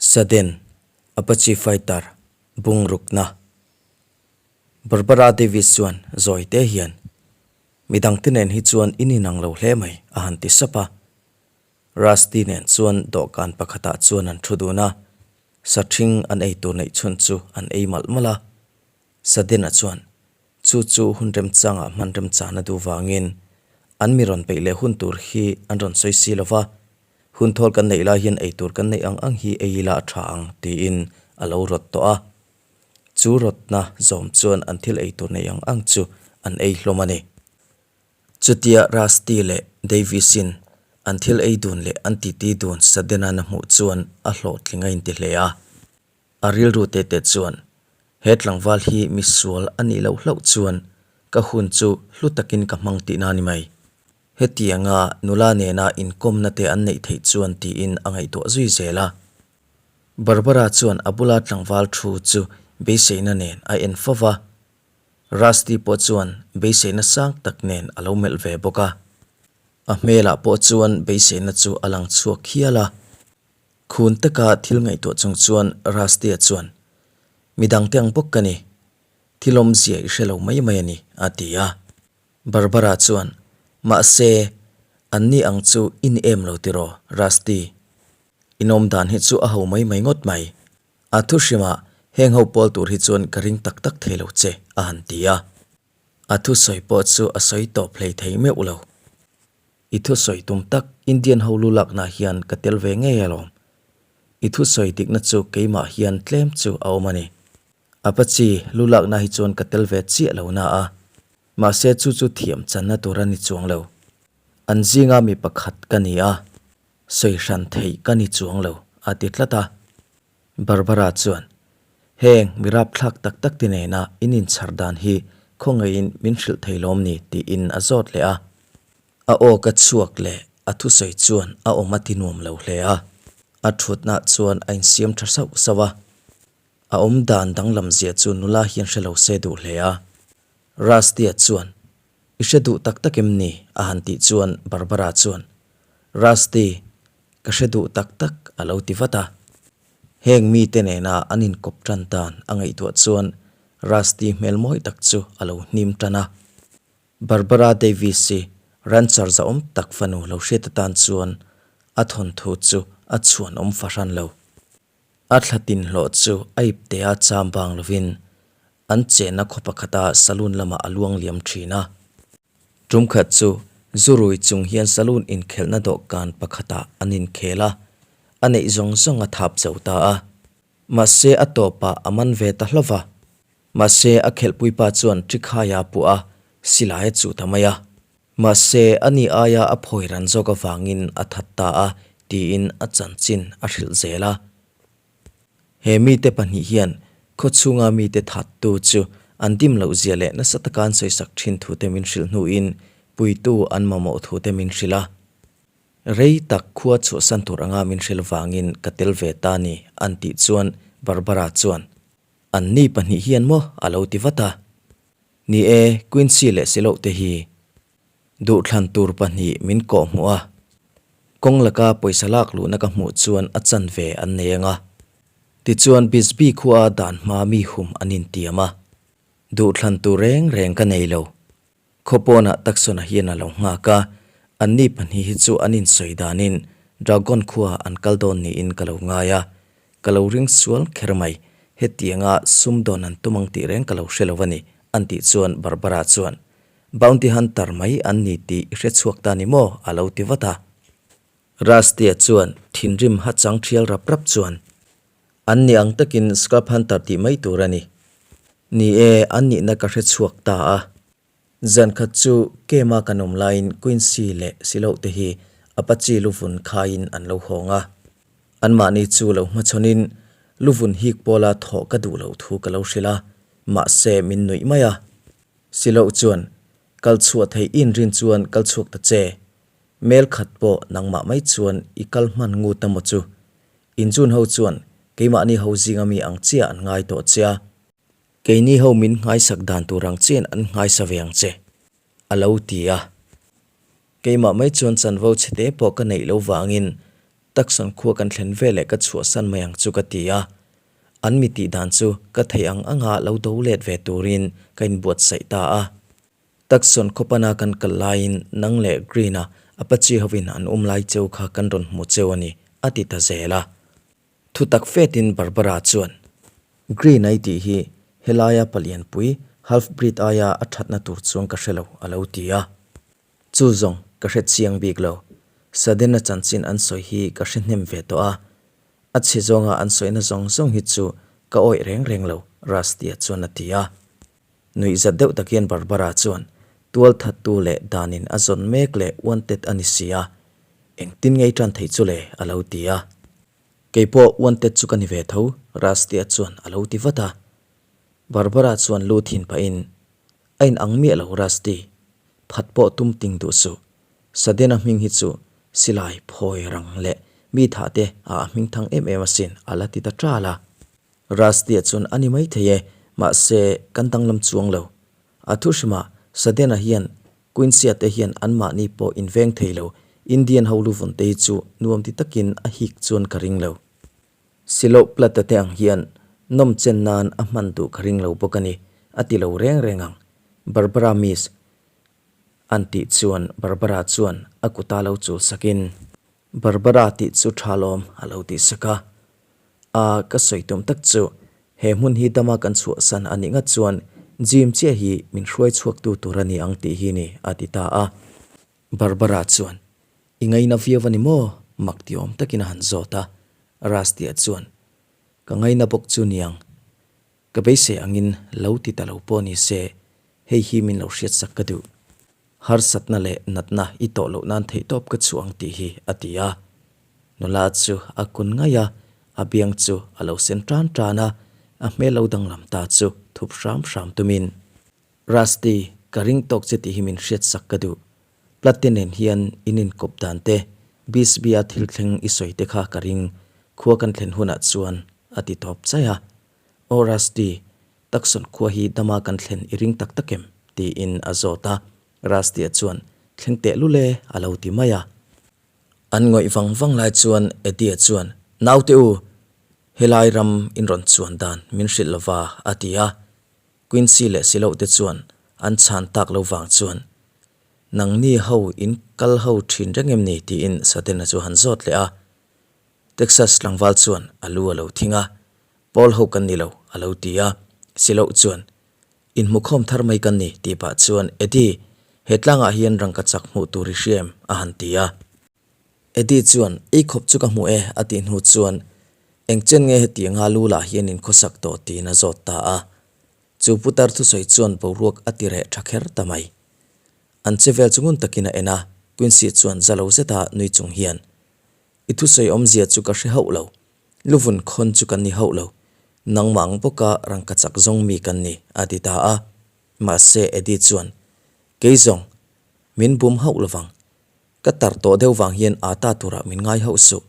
Sudden, Apache Fighter, bungrukna. Barbara Davis chuan zawi te hian, Midangte nen hi chuan in inang lo hle mai, a han ti sap a. Rusty nen chuan dawhkan pakhatah chuan an thu dun a, sathring an ei tur neih chhun chu an ei malh malh a. Sudden-a chuan chu chu hun remchangah hman remchan a duh vangin an mi rawn peih leh hun tur hi an rawn sawi si lo va, Hun thawl kan neih lai hian eitur kan neih ang ang hi ei ila a tha ang tiin a lo rawt tawh a. Chu rawtna zawm chuan an thil eitur neih ang ang chu an ei hlawm a ni. Chutia Rusty leh Davis-in an thil ei dun leh an titi dun Sudden-a na hmuh chuan a hlawhtling a inti hle a. A rilru te te chuan he tlangval hi misual a nih loh hlauh chuan ka hun chu hlu takin ka hmang tihna a ni mai. Hetianga nula nena inkawmna te an neih theih chuan tiin a ngaihtuah zui zel a. Barbara chuan a bula tlangval thu chu beiseina nen a en fo va. Rusty pawh chuan beiseina sang tak nen a lo melh ve bawk a. A hmelah pawh chuan beiseina chu a lang chhuak hial a. Khun taka thil ngaihtuah chung chuan Rusty-a chuan, Midangte ang bawk ka ni. Thil awmzia i hre lo mai mai a ni, a ti a. Barbara chuan, Mahse, an ni ang chu i ni em lo tiraw, Rusty? I nawm dan hi chu a ho mai mai ngawt mai. A thu hrimah heng ho pawl tur hi chuan ka ring tak tak thei lo che, a han ti a. A thusawi pawh chu a sawi tawp hlei thei meuh lo. I thusawi tum tak Indian ho lu lakna hian ka tel ve ngei alawm. I thusawi dikna chu keimah hian tlem chu a awm a ni. Apache lu lakna hi chuan ka tel ve chiah lo na a, mahse chu chu thiam channa tur a ni chuang lo. An zinga mi pakhat ka ni a, sawi hran theih ka ni chuang lo, a ti tlat a. Barbara chuan, Heng mi rapthlak tak tak te nena in inchhar dan hi khawngaihin min hrilh thei lawm ni? tiin a zawt leh a. A aw ka chhuak leh a thusawi chuan a awm a ti nuam lo hle a, a thutna chuan a insiam tha sauh sauh a. A awm dan danglam zia chu nula hian hre lo se duh hle a. Rusty-a chuan, I hre duh tak tak em ni? a han tih chuan Barbara chuan, Rusty, ka hre duh tak tak a lo ti vat a. Heng mite nena an inkawp tan dan a ngaihtuah chuan Rusty hmel mawi tak chu a lo hnim tan a. Barbara Davis-i rancher zahawm tak fanu lo hriat atan chuan a thawnthu chu a chhuanawm fahran lo. A thla tinhlawh chu a iptea cham bang lovin an chenna khaw pakhata saloon lamah a luang liam thin a. Tum khat chu zurui chung hian saloon inkhelhna dawhkan pakhatah an inkhel a, a neih zawng zawng a thap zo ta a. Mahse a tawpah a man ve ta hlauh va. Mahse a khelhpuipa chuan Ṭikhaia a puah a, silai a chuh ta mai a. Mahse, a ni aia a phawi ran zawk avangin a that ta a, tiin a chanchin a hrilh zel a. He mite pahnih hian khawchhunga mite thattu chu an dim loh zia leh nasa taka an sawisak thin thute min hrilh hnuin puitu an mamawh thute min hrilh a. Rei tak khua chhuahsan tur anga min hrilh vangin ka tel ve ta ni, an tih chuan Barbara chuan, An ni pahnih hian maw? a lo ti vat a. Ni e, Quincy leh Siloh te hi duhthlan tur pahnih min kawh hmuh a, kawng laka pawisa lak luhna ka hmuh chuan a chanve an nei ang a. Tichuan Bisbee khua dan hma mi hum an intiam a, duhthlan tur reng reng ka nei lo. Khawpawnah Tucson-a hian a lo nghak a, anni pahnih hi chu an insawi danin Dragon khua an kal dawn niin ka lo ngai a, Ka lo ring sual kher mai, hetianga sumdawn an tum ang tih reng ka lo hre lo a ni, an tih chuan Barbara chuan, Bounty hunter mai an ni tih i hre chhuak ta ni maw? a lo ti vat a. Rusty-a chuan thinrim ha chang thial rap rap chuan, An ni ang takin scalp hunter tih mai tur a ni. Ni e, an nihna ka hre chhuak ta a. Zan khat chu Kema kan awm laiin Quincy leh Siloh te hi Apache luvun khaiin an lo hawng a. Anmahni chu lo hmachhawnin luvun hik pawla thawh ka duh loh thu ka lo hrilh a, mahse min nuih mai a. Siloh chuan, Kal chhuah theih i inrin chuan kal chhuak ta che. Mel khat pawh nangmah mai chuan i kal hman ngut a maw chu. Injun ho chuan keimahni ho zinga mi ang chiah an ngai tawh che a. Keini ho min nghaisak dan tur ang chian an nghaisa ve ang che, a lo ti a. Keimah mai chuan chanvo chhe te pawh ka neih lo vangin Tucson khua kan thlen veleh ka chhuahsan mai ang chu ka ti a. An mi tih dan chu ka theih ang anga lo do let ve turin ka inbuatsaih ta a. Tucson khawpana kan kal laiin nang leh Green-a Apache hovin an um lai cheu kha kan rawn hmu cheu a ni, a ti ta zel a. Thutak fetin Barbara chuan, Green-a i tih hi helaia palianpui half-breed aia a thatna tur chuan ka hre lo, a lo ti a. Chu zawng ka hre chiang bik lo. Sudden-a chanchin an sawi hi ka hre hnem ve tawh a. A chhe zawnga an sawina zawng zawng hi chu ka awih reng reng lo, Rusty-a chuan a ti a. Nuihzat deuh tak hian Barbara chuan tual thattu leh danin a zawn mek leh wanted a ni si a, engtin nge i tan theih chu le? a lo ti a. Kei pawh wanted chu ka ni ve tho, Rusty-a chuan a lo ti vat a. Barbara chuan lu thin pahin, A inang miah lo Rusty, phat pawh tum ting duh suh. Sudden-a hming hi chu silai phawi rang leh mi thah te a a hming thang em em asin a la ti ta ṭal a. Rusty-a chuan a ni maithei e, mahse kan danglam chuang lo. A thu hrimah Sudden-a hian Quincy-a te hian anmahni pawh inveng thei lo, Indian ho luvun te hi chu nuam ti takin a hik chuan ka ring lo. Siloh Platt-a te ang hian nawm chen nan a hman duh ka ring lo bawk a ni, a ti lo reng reng ang. Barbara Miss an tih chuan Barbara chuan a kuta lo chul sakin, Barbara tih chu tha lawm a lo tih sak a. A, ka sawi tum tak chu he hmun hi dama kan chhuahsan a nih ngat chuan Jim chiah hi min hruai chhuaktu tur a ni ang tih hi ni, a ti ta a. Barbara chuan, I ngaina viau a ni maw? mak ti awm takin a han zawt a. Rusty-a chuan, Ka ngaina bawk chu niang. Ka beisei angin lo ti ta lo pawh ni se, hei hi min lo hriatsak ka duh. Harsatna leh natna i tawh loh nan theihtawp ka chhuah ang tih hi, a ti a. Nula chu a kun ngaih a, a biang chu a lo sen tan tan a, a hmel lo danglam ta chu thup hram hram tumin. Rusty, ka ring tawk che tih hi min hriatsak ka duh. Platte nen hian in inkawp dan te, Bisbee-a thil thleng i sawi te kha ka ring, khua kan thlen hunah chuan a ti tawp chaih a. Aw Rusty, Tucson khua hi dama kan thlen i ring tak tak em? tiin a zawt a. Rusty-a chuan, Thleng teh lul e, a lo ti mai a. An ngawih vang vang lai chuan Eddie-a chuan, Naute u, helai ram in rawn chuan dan min hrilh lova, a ti a. Quincy leh Siloh te chuan an chhan tak lo vang chuan, Nangni ho in kal ho thin reng em ni? tiin Sudden-a chu han zawt leh a. Texas tlangval chuan a lu a lo thing a, Pawl ho kan ni lo, a lo ti a. Siloh chuan, Inhmukhawm thar mai kan ni, tih pah chuan, Eddie, he tlangah hian rangkachak hmuh tur i hria em? a han ti a. Eddie chuan, Ei khawp chu ka hmu e, a tih hnu chuan, Eng chen nge hetianga lu lah hian in khawsak tawh? tiin a zawt ta a. Chu putar thusawi chuan boruak a ti reh tha kher ta mai. An che vel chu ngun takin a en a, Quincy chuan za lo zeta nui chung hian, I thusawi awmzia chu ka hre hauh lo. Luvun khawn chu kan ni hauh lo. Nangmah ang bawka rangkachak zawng mi kan ni, a ti ta a. Mahse Eddie chuan, Kei zawng, min bum hauh lovang. Ka tar tawh deuh vang hian aa ta turah min ngai hauh suh.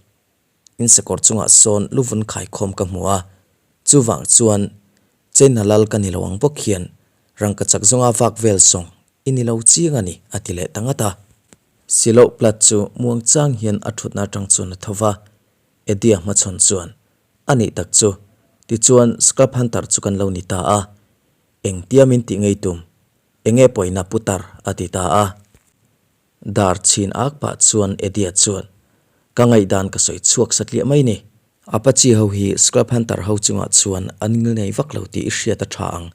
In sakawr chungah sawn luvun khaikhawm ka hmu a, chuvang chuan China lal ka ni lo ang bawk hian rangkachak zawnga vak vel zawng i ni lo chiang a ni, a ti leh ta ngat a. Siloh plat chu muang chang hian a thutna atang chuan a tho va, Eddie-a hmachhawn chuan, A nih tak chu, tichuan Scrub Hunter chu kan lo ni ta a, engtia min tih ngei tum, enge pawina putar, a ti ta a. Dar chhin ak pah chuan Eddie-a chuan, Ka ngaihdan ka sawi chhuak satliah mai ni. Apache ho hi Scrub Hunter ho chungah chuan an ngilnei vak lo tih i hriat a tha ang.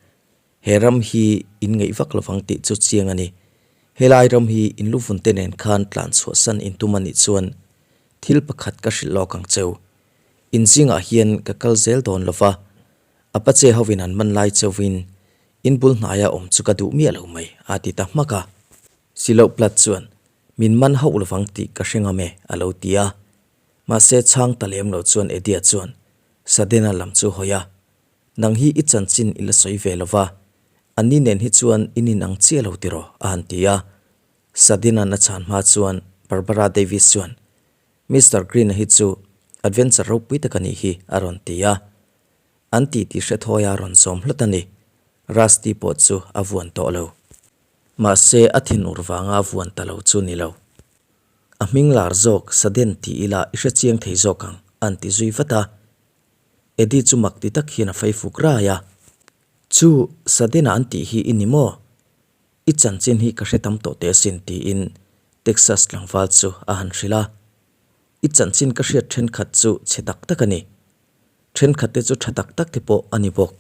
He ram hi in ngeih vak lovang tih chu chiang a ni. Helai ram hi in luvun te nen khan tlan chhuahsan in tum a nih chuan thil pakhat ka hrilh lawk ang cheu. In zingah hian ka kal zel dawn lova, Apache hovin an man lai cheuhin in bul hnaia awm chu ka duh miah lo mai, a ti ta hmak a. Siloh plat chuan, Min man hauh lovang tih ka hre ngam e, a lo ti a. Mahse chhang ta lem lo chuan Eddie-a chuan Sudden-a lam chu hawi a, Nang hi i chanchin i la sawi ve lova, anni nen hi chuan in inang chiah lo tiraw? a han ti a. Sudden-a'n a chhan hma chuan Barbara Davis chuan, Mister Green-a hi chu adventure ropui tak a nih hi, a rawn ti a. An titi hre thawi a rawn zawm hlat a ni. Rusty pawh chu a vuan tawh lo. Mahse, a thinur vanga vuan ta lo chu ni lo. A hming lar zawk Sudden ti ila i hre chiang thei zawk ang, a'n ti zui vat a. Eddie chu mak ti tak hian a fei fuk rai a. Chu, Sudden-a an tih hi i ni maw? I chanchin hi ka hre tam tawh teh asin, tiin Texas tlangval chu a han hrilh a. I chanchin ka hriat thenkhat chu chhe tak tak a ni. Thenkhat te chu tha tak tak te pawh a ni bawk.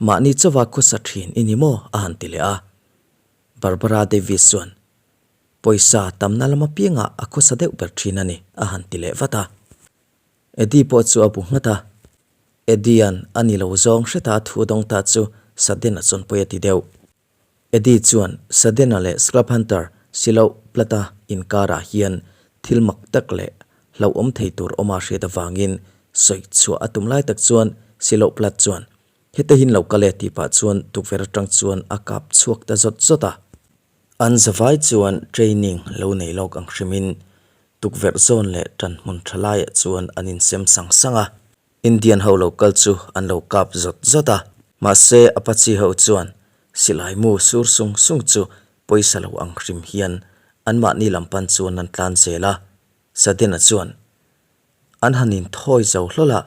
Mahni chauva khawsa thin i ni maw? a han ti leh a. Barbara Davis chuan, Pawisa tamna lam apiangah a khawsa deuh ber thin a ni, a han ti leh vat a. Eddie pawh chu a bu nghat a. Eddie-a'n a ni lo zawng hreta thu dawng ta chu Sudden-a chuan pawi a ti deuh. Eddie chuan Sudden-a leh Scrub Hunter Silo Platt-a inkarah hian thil mak tak leh hlauhawm thei tur awma hriat avangin sawi chhuah a tum lai tak chuan Silo Platt chuan Heta hin lo kal e tih pah chuan tukverh atang chuan a kap chhuak ta zawt zawt a. An zavai chuan training lo nei lawk ang hrimin tukverh zawn leh tan hmun tha laiah chuan an insem sang sang a. Indian ho lo kal chu an lo kap zawt zawt a. Mahse Apache ho chuan silai mu sur sung sung chu pawisa lo ang hrim hian anmahni lam pan chuan an tlan zel a. Sudden-a chuan An han inthawi zo hlawl a,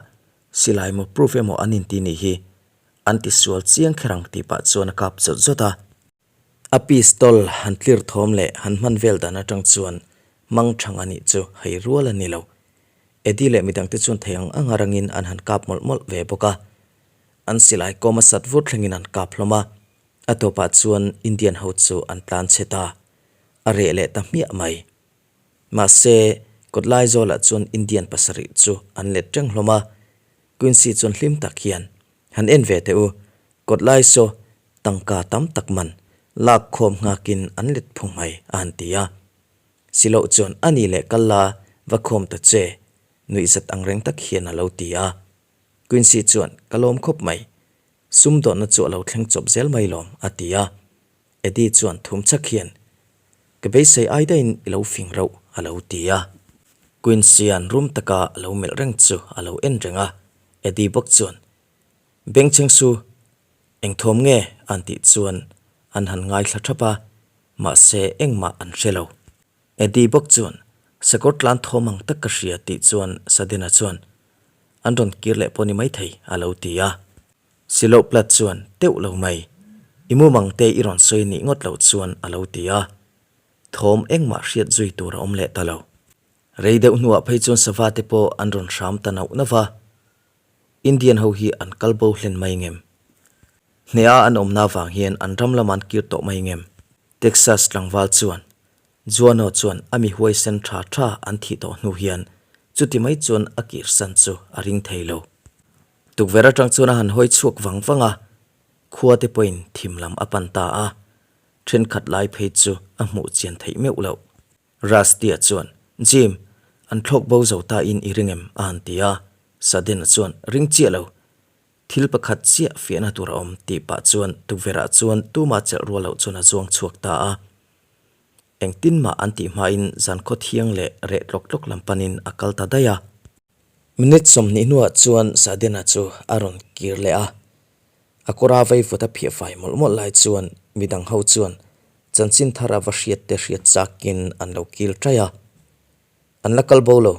silai mu proof emaw an inti nih hi an ti sual chiang kher ang tih pah chuan a kap zawt zawt a. A pistol han tlir thawm leh han hman vel dan atang chuan mang thang a nih chu hei rual a ni lo. Eddie leh midangte chuan thei ang ang a rangin an han kap mawlh mawlh ve bawk a. An silai kawm a sat vur thlengin an kap hlawm a, a tawpah chuan Indian ho chu an tlan chhe ta. A reh leh ta hmiah mai. Mahse, kawtlai zawlah chuan Indian pasarih chu an let reng hlawm a, Quincy chuan hlim tak hian, Han en ve teh u, kawtlai saw tangka tam tak man lak khawm nghakin an let phung mai, a han ti a. Siloh chuan a ni leh kal la, va khawm ta che, nuihzat ang reng tak hian a lo ti a. Quincy chuan, Ka lawm khawp mai, sumdawnna chu a lo thleng chawp zel mai lawm, a ti a. Eddie chuan thum chak hian, Ka beisei ai daihin i lo fing rauh, a lo ti a. Quincy-a'n rum taka a lo melh reng chu a lo en reng a. Eddie bawk chuan, Bengchheng su, eng thawm nge? a'n tih chuan an han ngaithla thap a, mahse engmah an hre lo. Eddie bawk chuan, Sakawr tlan thawm ang tak ka hria tih chuan Sudden-a chuan, An rawn kir leh pawh ni maithei, a lo ti a. Siloh plat chuan teuh lo mai, i mumang te i rawn sawi nih ngawt loh chuan a lo ti a. Thawm engmah hriat zui tur a awm leh ta lo. Rei deuh hnuah phei chuan sava te pawh an rawn hram ta nauh nauh va. Indian ho hi an kal bo hlen mai ngem? Hneha an awmna vang hian an ram lamah an kir tawh mai ngem? Texas tlangval chuan Juano chuan a mi huaisen tha tha an thih tawh hnu hian chuti mai chuan a kirsan chu a ring thei lo. Tukverh atang chuan a han hawi chhuak vang vang a, khua te pawhin thim lam a pan ta a, thenkhat lai phei chu a hmuh chian theih meuh loh. Rusty-a chuan, Jim, an thlawk bo zo ta in i ring em? a han ti a, Sudden-a chuan, Ring chiah lo. Thil pakhat chiah fiahna tur a awm tih pah chuan tukverh ah chuan tuma chelh rual loh chuan a zuang chhuak ta a. Engtin mah an tih hmain zan khaw thiang leh reh tlawk tlawk lam panin a kal ta daih a. Minute 20 hnuah chuan Sadena chu a rawn kir leh a, a kawra vaivut a phiah fai mawlh mawlh lai chuan midang ho chuan chanchin thar a va hriat te hriat chakin an lo kil ṭaih a. An la kal bo lo,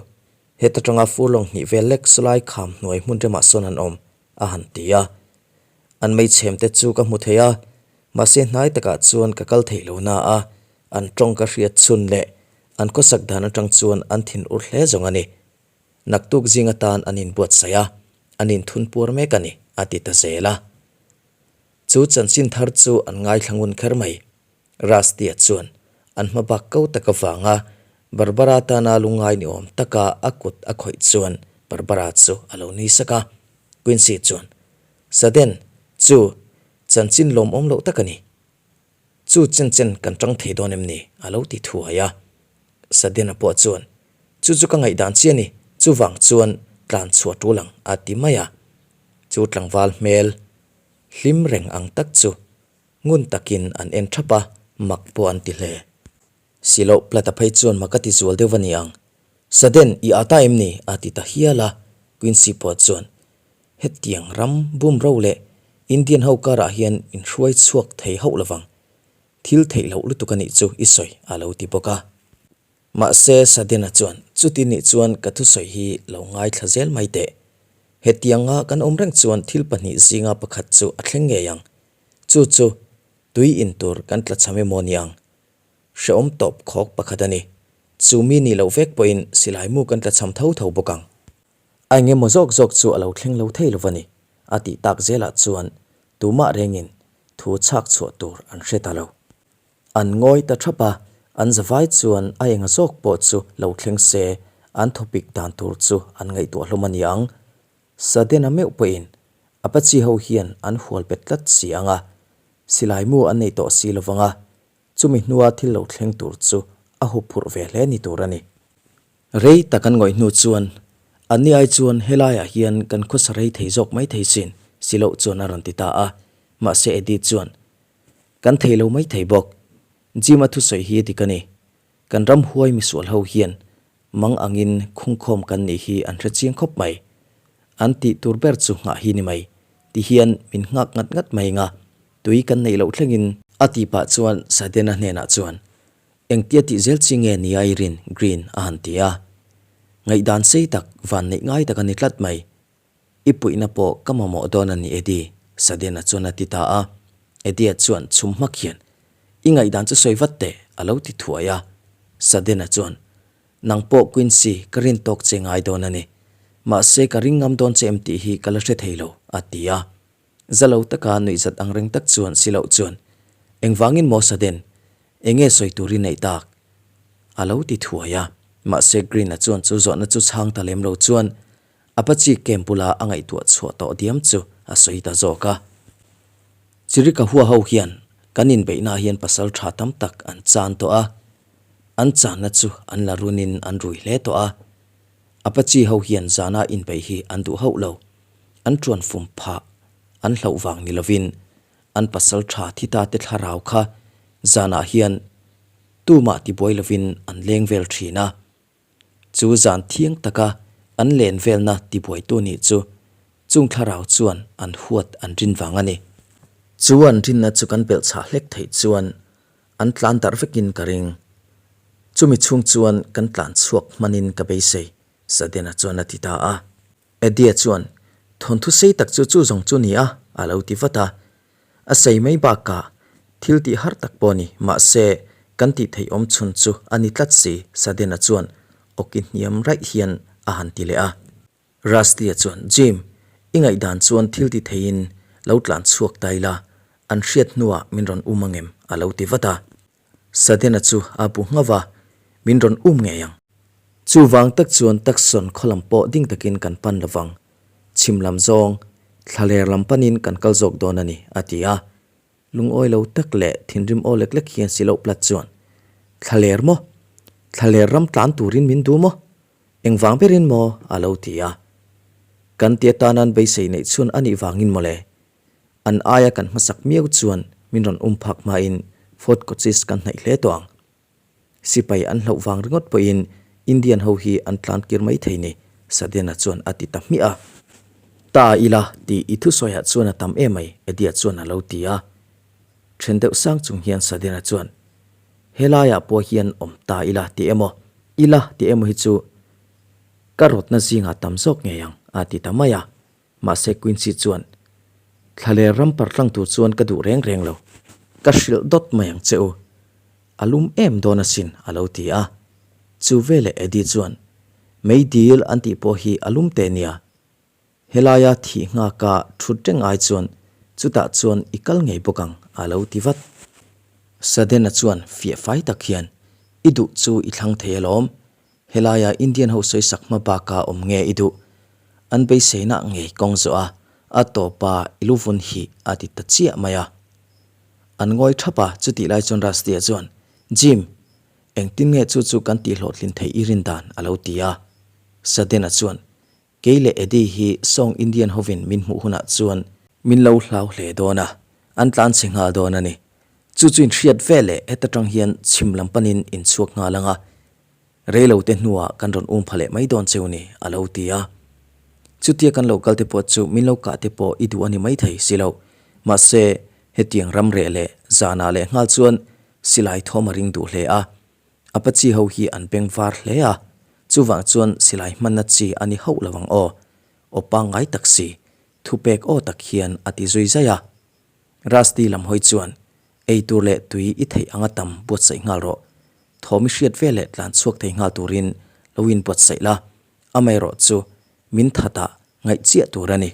heta tanga furlawng hnih vel lek sawlai kham hnuai hmun remah sawn an awm, a han ti a. An meichhem te chu ka hmu thei a, mahse hnai takah chuan ka kal thei lo na a, an tawng ka hriat chhun leh an khawsak dan atang chuan an thin ur hle zawng a ni. Naktuk zing atan an inbuatsaih a, an inthun puar mek a ni, a ti ta zel a. Chu chanchin thar chu an ngaithla ngun kher mai. Rusty-a chuan an hma bak ko tak avanga Barbara tana lungngai ni awm taka a kut a khawih chuan Barbara chu a lo nui sak a. Quincy chuan, Sudden, chu chanchin lawmawm loh tak a ni. Chu chen chen kan tang thei dawn em ni? a lo ti thuai a. Sudden-a pawh chuan, Chu chu ka ngaihdan chiah a ni, chuvang chuan tlan chhuah tul ang, a ti mai a. Chu tlangval hmel hlim reng ang tak chu ngun takin an en thap a, mak pawh an ti hle. Siloh Plata phei chuan mak a ti zual deuh va ni ang. Sudden, i â ta em ni? a ti ta hial a. Quincy pawh chuan, Hetiang ram bum ro leh Indian ho karah hian min hruai chhuak thei hauh lovang. Thil theih loh lutuk a nih chu i sawi, a lo ti bawk a. Mahse, Sudden-a chuan, Chuti nih chuan ka thusawi hi lo ngaithla zel mai teh. Hetianga kan awm reng chuan thil pahnih zinga pakhat chu a thleng ngei ang. Chu chu tui in tur kan tlachham emaw ni ang. Hrehawm tawp khawk pakhat a ni. Chu mi nih loh vek pawhin silai mu kan tlachham tho tho bawk ang. A engemaw zawk zawk chu a lo thleng lo thei lo va ni, a tih tak zelah chuan tumah rengin thu chhak chhuah tur an hre ta lo. An ngawi ta thap a, an zavai chuan a enga zawk pawh chu lo thleng se an thawpik dan tur chu an ngaihtuah hlawm a ni ang. Sudden-a meuh pawhin Apache ho hian an hual bet tlat si ang a, silai mu an nei tawh si lo vang a, chumi hnua thil lo thleng tur chu a huphurh ve hle ni tur a ni. Rei tak an ngawih hnu chuan, Anni ai chuan helaiah hian kan khawsa rei thei zawk mai thei sin, si loh chuan a rawn ti ta a. Mahse Eddie chuan, Kan thei lo mai thei bawk. Jim-a thusawi hi dik a ni. Kan ramhuai misual ho hian mang angin khungkhawm kan nih hi an hre chiang khawp mai. An tih tur ber chu nghah hi ni mai. Ti hian min nghak ngat ngat mai nga, tui kan neih loh thlengin. A tih pah chuan Sudden-a hnenah chuan, Engtia tih zel chi nge nia i rin, Green a han ti a. Ngaihdan sei tak, van neih ngai tak a ni tlat mai. I puihna pawh ka mamawh dawn a ni Eddie, Sudden-a chuan a ti ta a. Eddie-a chuan chhum hmak hian, I ngaihdan chu sawi vat teh, a lo ti thuai a. Sudden-a chuan, Nang pawh Quincy, ka rin tawk che ngai dawn a ni. Mahse ka ring ngam dawn che em tih hi ka la hre thei lo, a ti a. Za lo taka nuihzat ang reng tak chuan si loh chuan, Engvangin maw Sudden, enge sawi tur i neih tak? A lo ti thuai a. Mahse Green-a chuan chu zawhna chu chhang ta lem lo chuan Apache camp bula a ngaihtuah chhuah tawh diam chu a sawi ta zawk a. Chirika hua ho hian kan inbeihnaah hian pasal tha tam tak an chan tawh a, an channa chu an la runin an rui hle tawh a. Apache ho hian zana inbeih hi an duh hauh lo. An tuan fum phah an hlauh vang ni lovin an pasal tha thi ta te thlarau kha zanah hian tumah tibuai lovin an leng vel thin a. Chu zan thiang taka an len velna tibuaitu nih chu chung thlarau chuan an huat an rin vang a ni. Chu an rinna chu kan belh chhah hlek theih chuan an tlan darh vekin ka ring. Chumi chhung chuan kan tlan chhuak hmanin ka beisei, Sudden-a chuan a ti ta a. Eddie-a chuan, Thawnthu sei tak chu chu zawng chu ni a, a lo ti vat a. A sei mai bakah thil tih har tak pawh a ni, mahse, kan tih theih awm chhun chu a ni tlat si, Sudden-a chuan awki hniam raih hian a han ti leh a. Rusty-a chuan, Jim, i ngaihdan chuan thil ti theiin lo tlan chhuak ta ila, an hriat hnuah min rawn um angem? a lo ti vat a. Sudden-a chu a bu nghauh a, Min rawn um ngei ang. Chuvang tak chuan Tucson khaw lam pawh ding takin kan pan lo vang. Chhim lam zawng, thlaler lam panin kan kal zawk dawn a ni, a ti a. Lungawi lo tak leh thinrim aw lek lek hian si loh plat chuan, Thlaler maw? Thlaler ram tlan turin min duh maw? Engvang berin maw? a lo ti a. Kan ti atana'n beisei neih chhun a nih vangin mawle. An aia kan hmasak miau chuan min rawn um phak hmain Fort Cochise kan hnaih hle tawh ang. Sipai an hlauh vang ringawt pawhin Indian ho hi an tlan kir mai thei ni, Sudden-a chuan a ti ta hmiah a. Ta ila tih i thusawiah chuan a tam em ai, Eddie-a chuan a lo ti a. Then deuh sang chung hian Sudden-a chuan, Helaiah pawh hian awm ta ila ti emaw, ila ti emaw hi chu ka rawtna zingah tam zawk ngei ang, a ti ta mai a. Mahse Quincy chuan, Thlaler ram partlang tur chuan ka duh reng reng lo. Ka hrilh dawt mai ang che u. A lum em dawn asin, a lo ti a. Chu veleh Eddie chuan, Mei dil an tih pawh hi a lum teh nia. Helaia thih nghaka thut reng ai chuan chutah chuan i kal ngei bawk ang, a lo ti vat. Sudden-a chuan fiah fai tak hian, I duh chu i thlang thei alawm. Helaia Indian ho sawisak hma baka awm nge i duh? An beiseina ngei kawng zawh a, a tawpa i lu vun hi a ti ta chiah mai a. An ngawi thap a, chutih lai chuan Rusty-a chuan, Jim, engtin nge chu chu kan tihhlawhtlin theih i rin dan? a lo ti a. Sudden-a chuan, Kei leh Eddie hi sawng Indian hovin min hmuh hunah chuan min lo hlau hle dawn a, an tlan chhe nghal dawn a ni. Chu chu inhriat ve leh heta tang hian chhim lam panin inchhuak nghal ang a, Reilo te hnuah kan rawn um pha leh mai dawn cheu ni, a lo ti a. Chutia kan lo kal te pawh chu min lo kah te pawh i duh a ni maithei si lo. Mahse, hetiang ram reh leh zanah leh nghal chuan silai thawm a ring duh hle a. Apache ho hi an beng var hle a, chuvang chuan silai hmanna chi a ni hauh lo ang aw. Aw pangngai tak si, thupek aw tak hian a ti zui zai a. Rusty lam hawi chuan, Ei tur leh tui i theih anga tam buatsaih nghal rawh. Thawm i hriat veleh tlan chhuak thei nghal turin lo inbuatsaih la, amaherawh chu min thatah ngaih chiah tur a ni.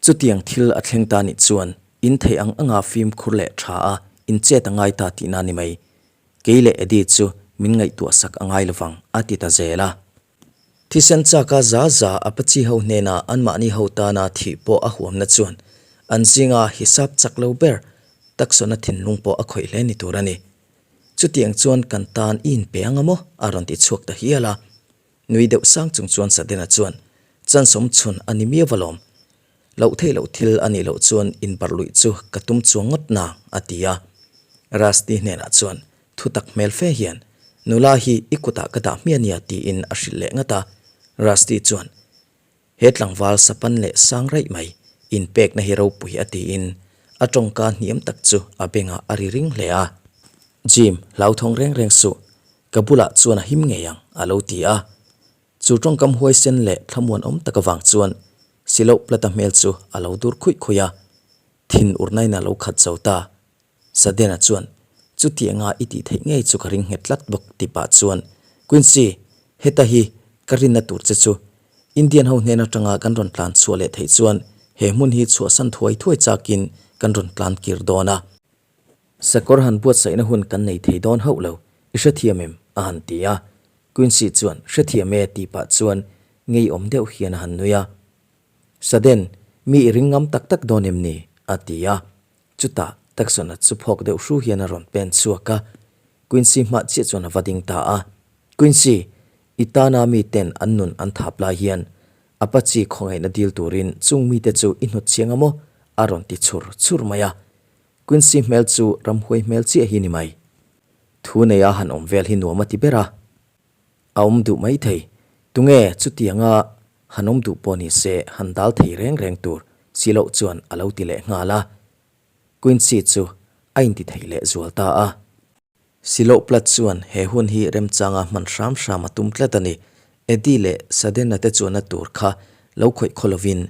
Chutiang thil a thleng ta nih chuan in theih ang anga fimkhur leh tha a in chet a ngai ta tihna ni mai. Kei leh Eddie chu min ngaihtuah sak a ngai lovang a ti ta zel a. Thisen chaka za za Apache ho hnena anmahni ho tana thih pawh a huamna chuan an zinga hisap chak lo ber Tucson-a thinlung pawh a khawih hle ni tur a ni. Chutiang chuan kan tan i inpe anga maw? a rawn ti chhuak ta hial a. Nui deuh sang chung chuan Sadena chuan, Chansawm chhun a ni miau alawm. Loh theih loh thil a nih loh chuan inbarh luih chu ka tum chuang ngawt nang, a ti a. Rusty hnenah chuan thutak hmel fe hian, Nula hi i kutah ka dah hmiah nia tiin a hrilh leh ngat a. Rusty chuan, He tlangval sapan leh sang raih mai, inpekna hi ropui a tiin a tawngka hniam tak chu a bengah a ri ring hle a. Jim, hlauthawng reng reng suh, ka bulah chuan a him ngei ang, a lo ti a. Chu tawngkam huaisen leh thlamuanawm tak avang chuan Siloh Plata hmel chu a lo dur khuih khuih a, thin urnain a lo khat zo ta. Sadena chuan, Chutianga i tih theih ngei chu ka ring nghet tlat bawk ti pah chuan, Quincy, heta hi ka rinna tur che chu Indian ho hnen atanga kan rawn tlan chhuah leh theih chuan he hmun hi chhuahsan thuai thuai chakin kan rawn tlan kir dawn a. Sakawr han buatsaihna hun kan nei thei dawn hauh lo, i hrethiam em? a han ti a. Quincy chuan, Hrethiam e tih pah chuan ngeiawm deuh hian a han nui a. Sudden, mi i ring ngam tak tak dawn em ni? a ti a. Chutah Tucson-a chu phawk deuh hru hian a rawn pen chhuak a, Quincy hmah chiah chuan a va ding ta a. Quincy, i tana miten an nun an thap lai hian Apache khawngaihna dil turin chung mite chu i hnawt chiang a maw? a rawn ti chhur chhur mai a. Quincy hmel chu ramhuai hmel chiah hi ni mai. Thu neia han awm vel hi nuam a ti ber a. A awm duh mai thei. Tunge chutianga han awm duh pawh ni se han dal thei reng reng tur si loh chuan a lo ti leh nghal a. Quincy chu a inti thei leh zual ta a. Siloh plat chuan he hun hi remchanga hman hram hram a tum tlat a ni. Eddie leh Sadena te chuanna tur kha lo khawih khaw lovin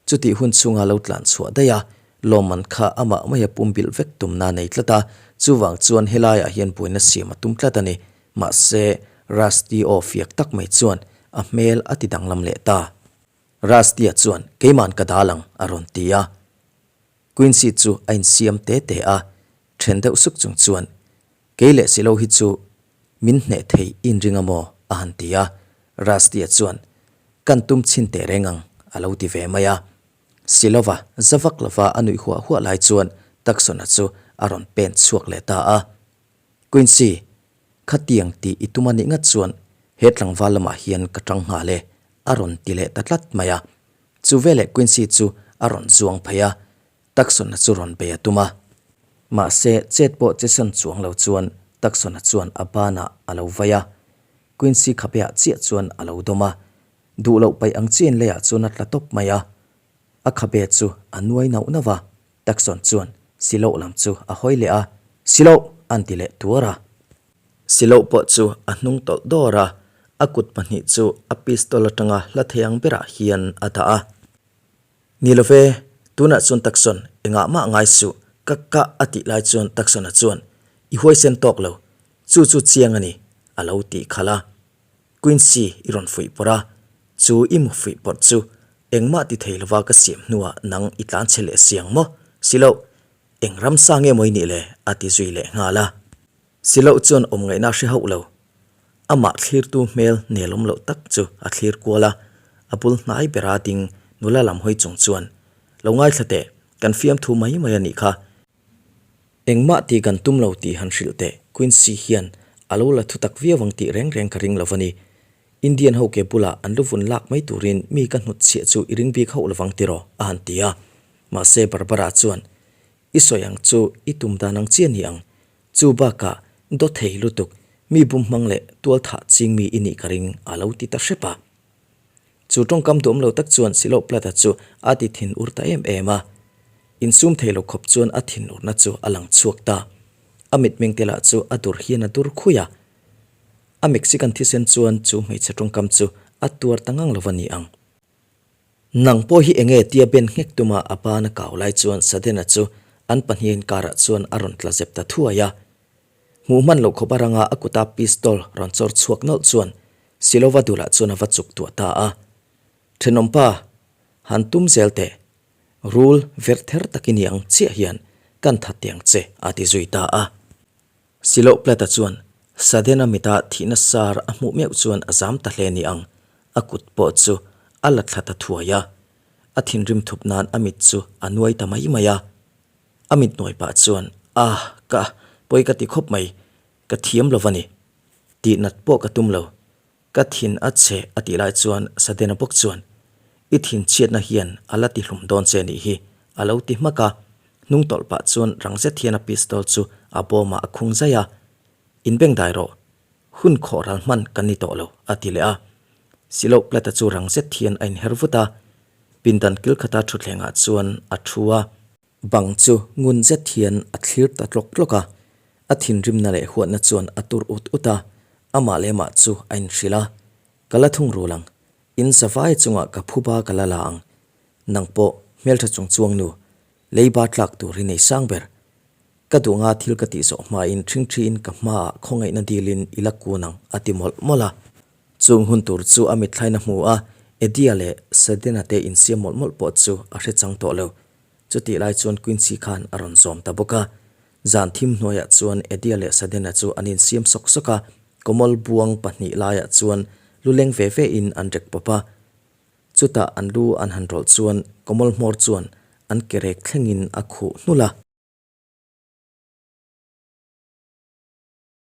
Chutih hun chhunga lo tlan chhuah daih a, lawmman kha amah maia pumbilh vek tumna a nei tlat a, chuvang chuan helaiah hian buaina siam a tum tlat a ni. Mahse, Rusty aw fiak tak mai chuan a hmel a ti danglam leh ta. Rusty-a chuan, Keima'n ka dal ang, a rawn ti a. Quincy chu a insiam te te a, then deuh suk chung chuan, Kei leh Silo hi chu min hneh thei i inring a maw? a han ti a. Rusty-a chuan, Kan tum chhin teh reng ang, a lo ti ve mai a. Silova za vak lova a nuih huah huah lai chuan Tucson-a chu a rawn pen chhuak leh ta a. Quincy, khatiang tih i tum a nih ngat chuan he tlangval lamah hian ka tang nghal e, a rawn ti leh ta tlat mai a. Chu veleh Quincy chu a rawn zuang phei a, Tucson-a chu rawn bei a tum a. Mahse, chet pawh che san chuang lo chuan Tucson-a chuan a banah a lo vai a. Quincy khabeah chiah chuan a lo dawm a. Duh loh paih ang chiin leiah chuan a tla tawp mai a. A khabe chu a nuai nauh nauh a. Tucson chuan Siloh lam chu a hawi leh a, Siloh! a'n ti leh tuar a. Siloh pawh chu a hnung tawlh dawr a, a kut pahnih chu a pistol atanga hla thei ang berah hian a dah a. Ni lo ve, tunah chuan Tucson engah mah ngai suh, ka kah a tih lai chuan Tucson-a chuan, I huaisen tawk lo, chu chu chiang a ni, a lo tih khalh a. Quincy i rawn fuih pawrh a, chu i mu fuih pawrh chu engmah ti thei lova ka siam hnuah nang i tlan chhe leh siang maw? Si loh, eng ramsa nge maw i nih le? a ti zui leh nghal a. Si loh chuan awm ngaihna a hre hauh lo. Amah thlirtu hmel nelawm loh tak chu a thlir kual a, a bul hnai bera ding nula lam hawi chung chuan, Lo ngaithla teh, kan fiamthu mai mai a nih kha. Engmah tih kan tum lo tih han hrilh teh, Quincy hian a lo la thutak viau ang tih reng reng ka ring lo va ni. Indian ho ke bulah an luvun lak mai turin mi ka hnutchhiah chu i ring bik hauh lovang tiraw? a han ti a. Mahse Barbara chuan, I sawi ang chu i tum dan ang chiah ni ang. Chu bakah daw thei lutuk, mi bum hmang leh tual thah ching mi i nih ka ring a lo ti ta hrep a. Chu tawngkam duhawm lo tak chuan Siloh Plata chu a ti thin ur ta em em a. Insum thei lo khawp chuan a thin urna chu a lang chhuak ta. A mitmeng te lah chu a dur hian a dur khui a. A Mexican thisen chuan chu hmeichhe tawngkam chu a tuar ta ngang lo va ni ang. Nang pawh hi enge tia ben nghek tuma a ban a kau lai chuan Sudden-a chu an pahnih inkarah chuan a rawn tla zep ta thuai a. Hmuh hman loh khawp aranga a kuta pistol rawn chawr chhuak nawlh chuan Silova dulah chuan a va chuk tuah ta a. Thenawmpa, han tum zel teh. Rul ver ther tak i ni ang chiah hian kan that teh ang che, a ti zui ta a. Siloh Plata chuan Sudden-a mita thihna sar a hmuh meuh chuan a zam ta hle ni ang, a kut pawh chu a la thla ta thuai a. A thinrim thup nan a mit chu a nuai ta mai mai a. A mit nuai pah chuan, Ah, ka, pawi ka ti khawp mai, ka thiam lo va ni. Tih nat pawh ka tum lo. Ka thin a che a tih lai chuan Sudden-a bawk chuan, I thin chhiatna hian a la ti hlum dawn che nih hi, a lo ti hmak a. Hnung tawlh pah chuan rang zet hian a pistol chu a bawmah a khung zai a. Inbeng dai rawh, hun khawh ral hman kan ni tawh lo, a ti leh a. Siloh Plata chu rang zet hian a inher vut a. Pindan kil khata thutthlengah chuan a thu a. Bang chu ngun zet hian a thlir ta tlawk tlawk a, a thinrimna leh huatna chuan a tur ut ut a, amah leh amah chu a inhrilh a, Ka la thung rul ang, in zavai chungah ka phuba ka la la ang, nang pawh hmeltha chung chuang nu, leiba tlak tur i nei sang ber. Ka duh nga thil ka tih zawh hmain ṭhingṭhiin ka hmaah khawngaihna dilin i la kun ang, a ti mawlh mawlh a. Chung hun tur chu a mitthlain a hmu a, Eddie-a leh Sudden-a te insiam mawlh mawlh pawh chu a hre chang tawh lo. Chutih lai chuan Quincy khan a rawn zawm ta bawk a. Zan thim hnuaiah chuan Eddie-a leh Sudden-a chu an insiam sawk sawk a, kawmawl buang pahnih laiah chuan lu leng ve ve in an rek pawp a. Chutah an lu an han rawlh chuan kawmawl hmawr chuan an ke rek thlengin a khuh hnulh a.